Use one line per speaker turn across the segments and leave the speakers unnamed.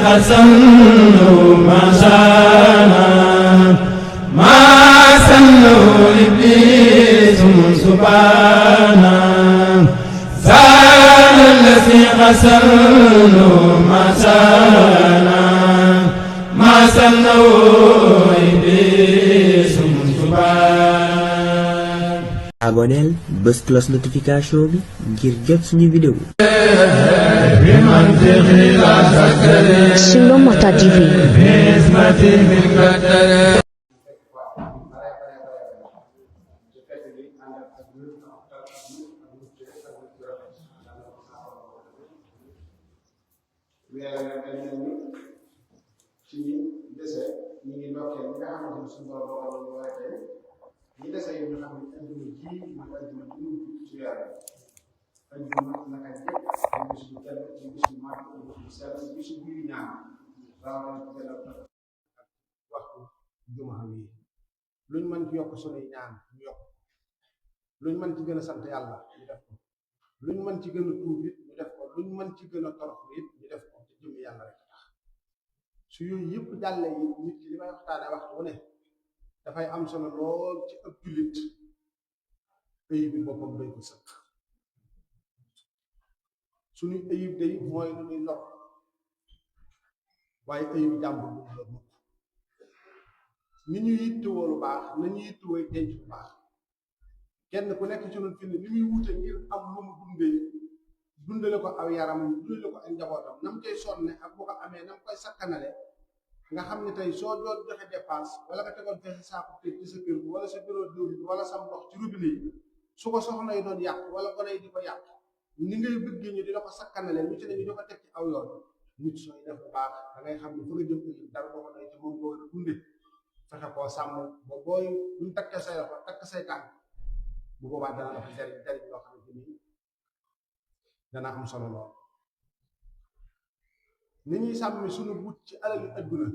خسنوا ما شانا ما سنوا إبليس سبحانا زال الذي خسنوا ما شانا ما سنوا إبليس سبحانا.
aboneel bës cloche notification bi ngir jot suñu vidéo.
Silo Mata TV.
ñi dese yi ñu xam ne adduna ji mooy adduna ji ñu ci yàlla adduna naka jëkk ay bis bu tedd ay bis bu màgg ay bis bu sell bis bu ñu ñaan rawatina waxtu jumaa yi luñ mën ci yokk sunuy ñaan ñu yokk luñ mën ci gën a sant yàlla ñu def ko luñ mën ci gën a tuub it ñu def ko luñ mën ci gën a torox it ñu def ko te jëmmi yàlla rek tax su yooyu yëpp jàlle yi nit ki li may waxtaane waxtu wu ne dafay am solo lool ci ëpp jullit ayib bi boppam doy ko sëkk suñu ayib day mooy lu ñuy lor waaye ayib jàmbur bu lor mukk ni ñu yittewoo lu baax nañu yittewoo denc bu baax kenn ku nekk ci noonu fi ne ni muy wute ngir am lu mu dundale ko aw yaram dundale ko ay njabootam nam koy sonne ak bu ko amee nam koy sakkanale nga xam ne tey soo doon joxe dépense wala nga tegoon fee sa saako tëj ci sa kër wala sa bureau diwlin wala sa ndox ci robinet yi su ko soxna yi doon yàq wala gone yi di ko yàq ni ngay bëggee ñu di la ko sakkanale lu ci ne ñu di ko teg ci aw yoon nit sooy def bu baax da ngay xam ne fa nga jëm ëllëg dara boo ko doy ci moom boo war a dunde fexe koo sàmm ba booy buñ takkee say loxo takk say tànk bu boobaa dana la fa jariñ loo xamante ni dana am solo lool. ni ñuy sàmmi suñu but ci alali adduna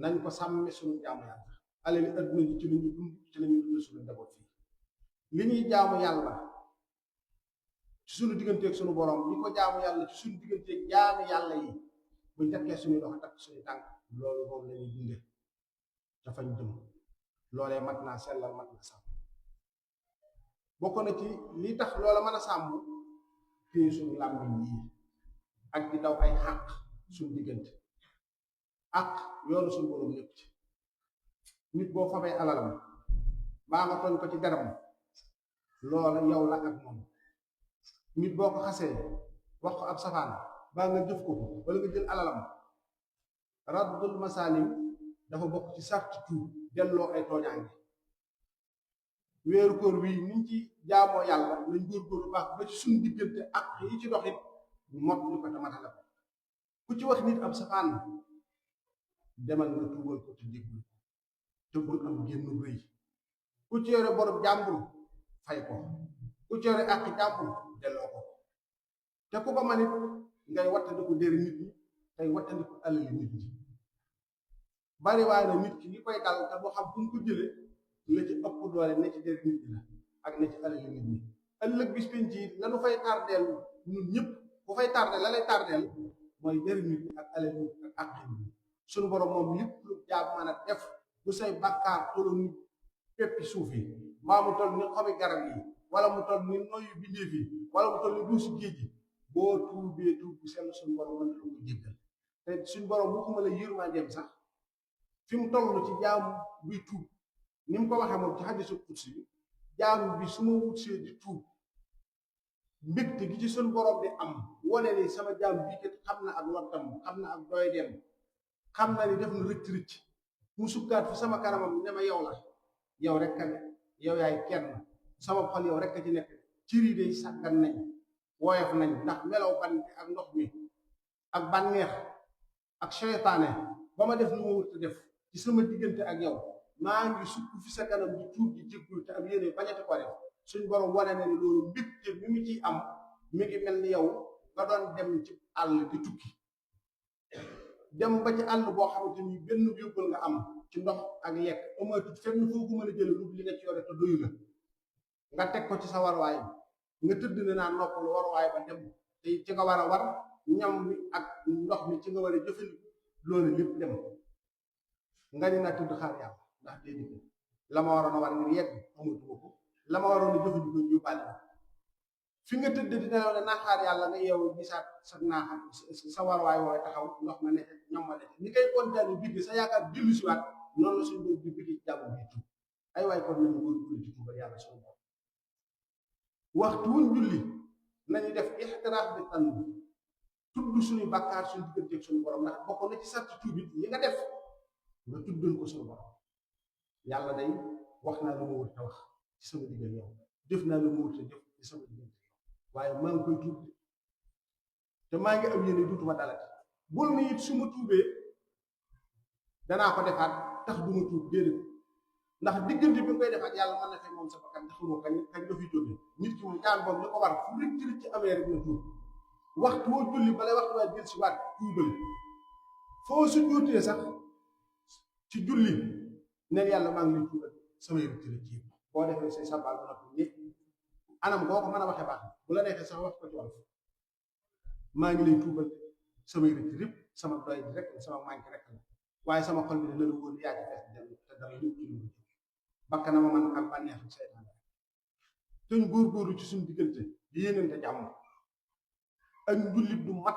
nañ ko sàmmi suñu jaamu yàlla alali adduna ji ci lañu dund ci lañu dund suñu njaboot fii li ñuy jaamu yàlla ci suñu digganteeg suñu borom li ko jaamu yàlla ci suñu digganteeg jaamu yàlla yi buñ tekkee suñuy dox takk suñu tànk loolu moom lañuy dunde dafañ jëm loolee mat naa sellal mat na sàmm bokk na ci li tax loola mën a sàmm téye suñu làmmiñ yi ak di daw ay xàq suñu diggante ak yoonu suñu borom lépp ci nit boo fabee alalam baa nga tooñ ko ci deram loola yow la ak moom nit boo ko xasee wax ko ab safaan baa nga jëf ko wala nga jël alalam raddul masalim dafa bokk ci sarti tuub delloo ay tooñaange weeru koor wii niñ ci jaamoo yàlla lañ góorgóorlu baax ba ci suñu diggante ak yi ci doxit mot li ko tamatale ko ku ci wax nit ab safaan demal nga tuubal ko te jéggul te bul am génn rëy ku ci yore borom jàmbur fay ko ku ci yore àq jàmbur delloo ko te ku ko manit ngay wattandiku deri nit ñi tey wattandiku alali nit ñi bari waaye na nit ki li koy dal te boo xam fu mu ko jële la ci ëpp doole ne ci deri nit ñi la ak ne ci alali nit ñi ëllëg bis penc yi lanu fay tardeel ñun ñëpp bu fay tardeel la lay tardeel mooy deri nit ñi ak alali nit ñi ak àq nit ñi suñu borom moom lépp lu jaab mën a def bu say bàkkaar tollu ni peppi suuf yi mbaa mu toll ni xobi garab yi wala mu toll ni noyyu bindeef yi wala mu toll ni duusi géej gi boo tuubee tuub bu sell suñu borom mën na la ko jéggal te suñu borom waxuma la yërmandeem sax fi mu toll ci jaamu buy tuub ni mu ko waxee moom ci hadiisul qudsi bi jaamu bi su ma wutsee di tuub mbégte gi ci suñu borom di am wane ni sama jaam bii kat xam na ak lottam xam na ak doy dem xam na ni def na rëcc rëcc mu sukkaat fi sama kanamam ne ma yow la yow rek ka ne yow yaay kenn sama xol yow rek a ci nekk cër yi day sàggan nañ woyof nañ ndax melaw ban ak ndox mi ak bànneex ak seytaane ba ma def lu ma wut def ci sama diggante ak yow maa ngi sukk fi sa kanam di tuub di jéggul te am yéene bañati ko def suñ borom wane na ni loolu mbégte mi mu ciy am mi ngi mel ni yow nga doon dem ci àll di tukki dem ba ci àll boo xamante ni benn yóbbal nga am ci ndox ak lekk amaatut fenn foo ko mën a jële lu li nga ci yore te doyu la nga teg ko ci sa warwaay nga tëdd ne naa noppalu warwaay ba dem te ci nga war a war ñam mi ak ndox mi ci nga war a jëfandiku loolu lépp dem nga ni naa tëdd xaar yàlla ndax day dikk la ma waroon a war ngir yegg amatuma ko la ma waroon a jëfandikoo ñu bàyyi fi nga tëdd di nelaw ne naa xaar yàlla nga yeewu gisaat sa naaxaat sa warwaay wooy taxaw ndox ma nekk ñoom ma nekk ni koy kontaan bi sa yaakaar dellu si waat noonu la suñu borom di bigi jàmm bi tuub ay waay kon nañu góorgóorlu ci tuubal yàlla suñu borom waxtu wuñ julli nañu def ixtiraaf bi tànn tudd suñu bàkkaar suñu digganteeg suñu borom ndax bokk na ci sarti tuub it yi nga def nga tuddal ko suñu borom yàlla day wax naa lu ma wut a wax ci sama diggal yow def naa lu ma wut a jëf ci sama diggante waaye maa ngi koy tuub te maa ngi am yéene duutuma dalati bul ni it su ma tuubee danaa ko defaat tax du ma tuub déedéet ndax diggante bi nga koy defaat yàlla mën na fay moom sa bakkan taxuloo kañ nga fi jógee nit ki moom jaan boobu li ko war fu rëcc ci amee rek na tuub waxtu woo julli balay waxtu waa jël si waat tuubal foo su jóotee sax ci julli neen yàlla maa ngi lay tuubal samay rëcc rëcc yëpp boo defee say sabal ba noppi ñëpp anam boo ko mën a waxee baax bu la neexee sax wax ko ci wolof maa ngi lay tuubal samay rëcc rëpp sama doy rek sama manqué rek la waaye sama xol bi dina la wóor yaa ci fees dem te dara yëpp ci lu bakkan ma man ak bànneexu seytaan te ñu góorgóorlu ci suñu diggante di yéenante jàmm ak njullit du mat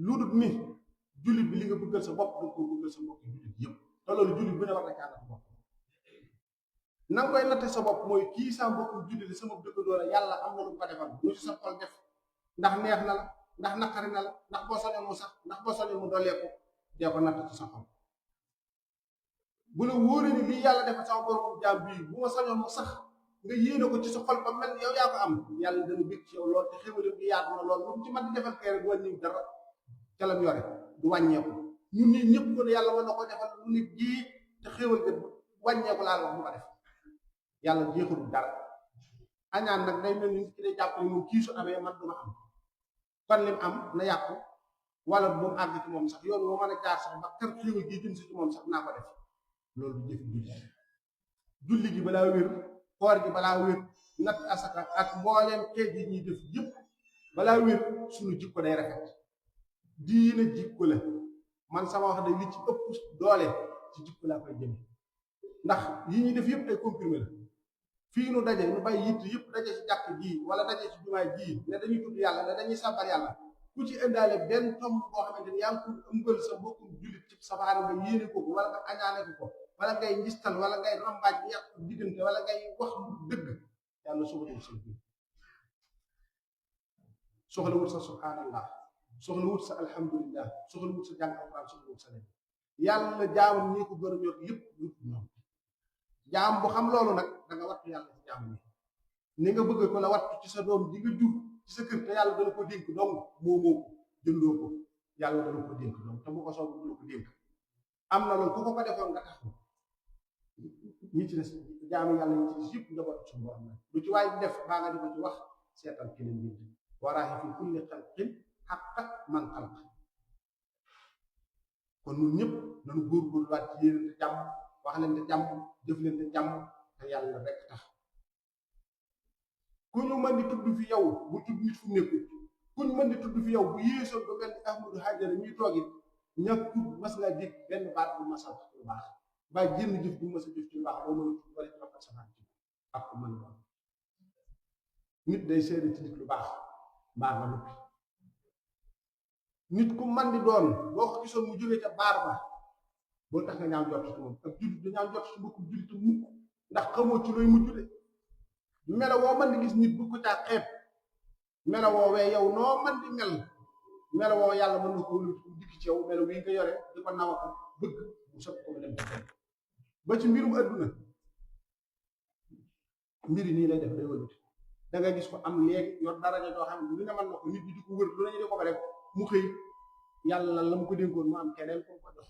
lu dul ni jullit bi li nga bëggal sa bopp danga ko bëggal sa bopp jullit yëpp te loolu jullit bu ne war na caa natt bopp na nga koy natte sa bopp mooy kii sa mbokkum jullit sama dëkkandoo la yàlla am na lu ko defal lu ci sa xol def ndax neex na la ndax naqari na la ndax boo sañoon mu sax ndax boo sañoon mu dolleeku dee ko natt ci sa xol bu la wóoree ni lii yàlla defal sama borom jaam bii bu ma sañoon mu sax nga yéene ko ci sa xol ba mel yow yaa ko am yàlla dana bég ci yow lool te xéwalam bi yaatu na lool lu mu ci mën di defal kay rek wàññiw dara ca lam yore du wàññeeku ñun ñii ñëpp ko ne yàlla mën na ko defal lu nit ji te xéwal ga wàññeeku laal wax mu ko def yàlla jeexul dara añaan nag day mel ni nit ki day jàpp ni moom kii su amee man duma am kon lim am na yàqu wala bu mu àgg ci moom sax yoon moo mën a jaar sax ba kër xéwal gi jëm si ci moom sax naa ko def loolu du jëfi julli gi balaa wér koor gi balaa wér natt asaka ak mbooleem xeet yi ñuy def yëpp balaa wér suñu jikko day rafet diina jikko la man sama wax day li ci ëpp doole ci jikko laa koy jëme ndax yi ñuy def yëpp ay comprimé la fii nu daje nu bàyyi yitt yëpp daje ci jàkk ji wala daje ci jumaa ji ne dañuy tudd yàlla ne dañuy sabar yàlla ku ci indaale benn tomb boo xamante ni yaa ngi ko ëmbal sa mbokkum jullit ci safaan nga yéene ko wala nga añaane ko wala ngay njistal wala ngay rambaaj bi yàq diggante wala ngay wax lu dëgg yàlla soxlawut sa biir soxlawut sa subhanallah soxlawut sa alhamdulillah soxlawut sa jàng alquran soxlawut sa leen yàlla jaamam ñi ko gën a ñor yëpp lut ñoom jaam bu xam loolu nag da nga wattu yàlla ci jaam ni nga bëgg ko la wattu ci sa doom di nga jur ci sa kër te yàlla dana ko dénk dong moo jëndoo ko yàlla dana ko dénk dong te bu ko soob dana ko dénk am na loolu ku ko defoon nga tax ñi ci des jaamu yàlla ñi ci des yëpp njaboot suñu borom la lu ci waay di def baa nga di ko ci wax seetal ki leen bind waraahi fi kulli xalqin xaqqa man xalq kon ñun ñëpp nañu góorgóorluwaat ci yéenante jàmm wax leen te jàmm jëf leen te jàmm te yàlla rek tax ku ñu mën di tudd fi yow bu tudd nit fu nekkul ku ñu mën di tudd fi yow bu yéesoon ba mel ni Ahmadou Haydara ñuy toogit ñàkk tudd mas ngaa dégg benn baat bu mas a wax lu baax ba génn jëf bu mas a jëf ci lu baax boo mën a tudd wala ci wax sa ci ak ku mën a nit day seede ci nit lu baax mbaa nga noppi nit ku man di doon boo ko gisoon mu jógee ca baar ba boo tax nga ñaaw jot ci moom ak jullit da ñaaw jot ci mbokku jullit mukk ndax xamoo ci looy mujj de melo woo man di gis nit bu ko caa xeeb melo woowee yow noo man di mel melo woo yàlla mën na ko dikk ci yow melo wi nga yore di ko naw ak bëgg mu sot ko dem ba ci mbirum adduna mbiri nii lay def day wëlbati da nga gis ko am léegi yor daraja doo xam ne lu ne mën na ko nit ñi di ko wër lu nañu di ko ba rek mu xëy yàlla la mu ko dénkoon mu am keneen ko ko jox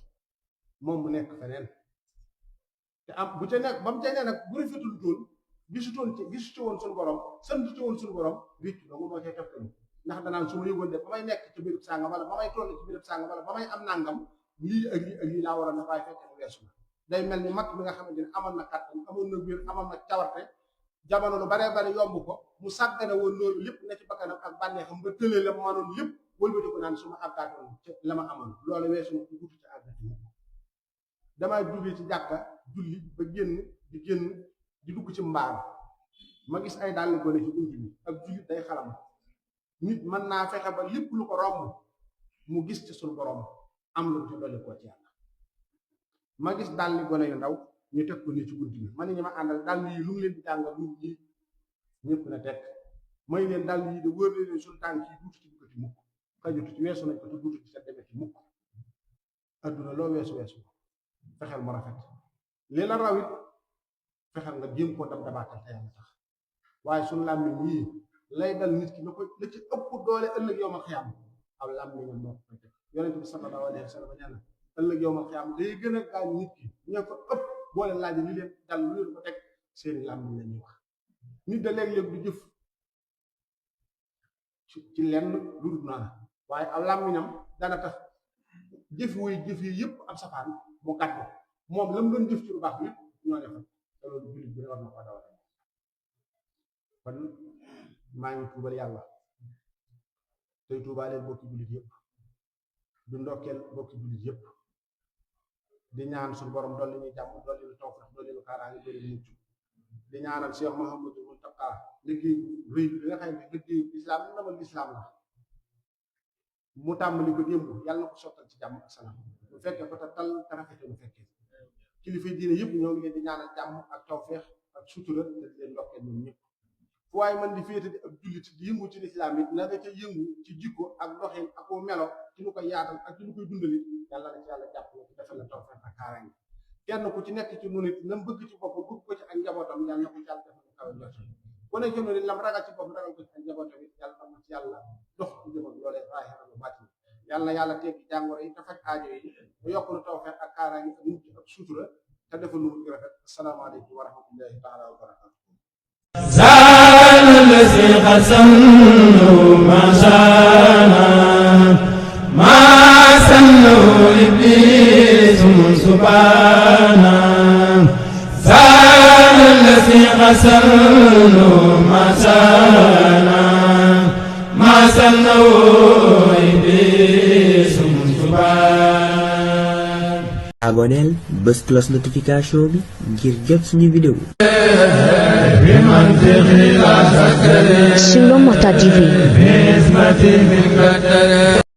moom mu nekk feneen te am bu ca nekk ba mu ca ne nag bu rafetul toon gisu ci woon suñu borom sant ci woon suñu borom réccu dong moo cay teftalu ndax danaan su ma yëgoon de ba may nekk ci béréb sàngam wala ba may toll ci béréb sàngam wala ba may am nangam lii ak lii laa waroon a waaye fekk na weesu na day mel ni mag mi nga xamante ne amoon na kàttan amoon na wér amoon na cawarte jamono lu baree bari yomb ko mu sàggane woon loolu lépp na ci bakkanam ak bànneexam ba tëlee la mënoon lépp wëlbati ko naan su ma àggaatoon la ma amoon loolu weesu ma ko guutu ci àggati damaa jógee ci jàkka julli ba génn di dugg ci mbaar ma gis ay dàll gone ci bunt bi ak jullit day xalam nit mën naa fexe ba lépp lu ko romb mu gis ci suñu borom am lu ci dolli koo ci yàlla ma gis dàlli gone yu ndaw ñu teg ko nii ci bunt bi man ni ñi ma àndal dàll yi lu mu leen di jàngal lu ñi ñëpp na teg may leen dàll yi de wóor leen suñu tànk yi duutu ci duggati mukk xajutu ci weesu nañ ko te duutu ci sa demee ci mukk adduna loo weesu fexeel mu rafet li la raw it fexeel nga jéem koo dab dabaatal te yàlla tax waaye suñu làmmiñ yii lay dal nit ki la ci ëpp doole ëllëg yow ma xiyaam aw làmmiñam moo ko koy teg yonent bi sallallahu alayhi wa sallam nee na ëllëg yow ma xiyaam day gën a gaañ nit ki ñoo ko ëpp boole laaj li leen dal lu leen ko teg seeni làmmiñ la ñuy wax nit da léeg-léeg du jëf ci lenn lu dul noonu waaye aw làmmiñam dana tax jëf yi yëpp am safaan mu gàtt moom la mu doon jëf ci lu baax yëpp ñoo defal te loolu jullit bi war na ko dawal kon maa ngi tuubal yàlla tey tuubaaleel bokki jullit yëpp du ndokkeel bokki jullit yëpp di ñaan suñu borom dolli ñu jàmm dolli ñu tawfiq dolli ñu kaaraange dolli ñu mucc di ñaanal Cheikh Mouhamadou Mountakha liggéey rëy bi nga xam ne liggéey islam li namal islam la mu tàmbali ko démb yàlla na ko sottal ci jàmm ak salaam bu fekkee ko te tal te rafete bu fekkee kilifa diine yëpp ñoo ngi leen di ñaanal jàmm ak tawfeex ak sutura te di leen ndokkeel ñoom ñëpp fu waaye man di féete di ab jullit di yëngu ci lislaam it na nga ca yëngu ci jikko ak doxin ak melo ci lu koy yaatal ak ci lu koy dundali yàlla na ci yàlla jàpp ci defal la tawfeex ak kaaraange kenn ku ci nekk ci nu nit lam bëgg ci bopp bëgg ko ci ak njabootam yàlla na ko ci yàlla defal lu kaw njort ku nekk ci nu nit lam ragal ci bopp ragal ko ci ak njabootam it yàlla na ci yàlla dox ci jëm ak loolee zaahiran wa baatin yàlla na yàlla teggi jàngoro yi te faj aajo yi mu yokk lu tawfeex ak kaaraange ak mucc ak sutura te defal lu mu rafet asalaamaaleykum wa rahmatullahi taala wa barakatuh
زال الذي قسمه ما شانا ما سنه إبليس سبحانا زال الذي قسمه ما شانا ما سنه إبليس سبحانا
aboneel bës cloche notification bi ngir jot suñu vidéo.
Sur le Mota TV.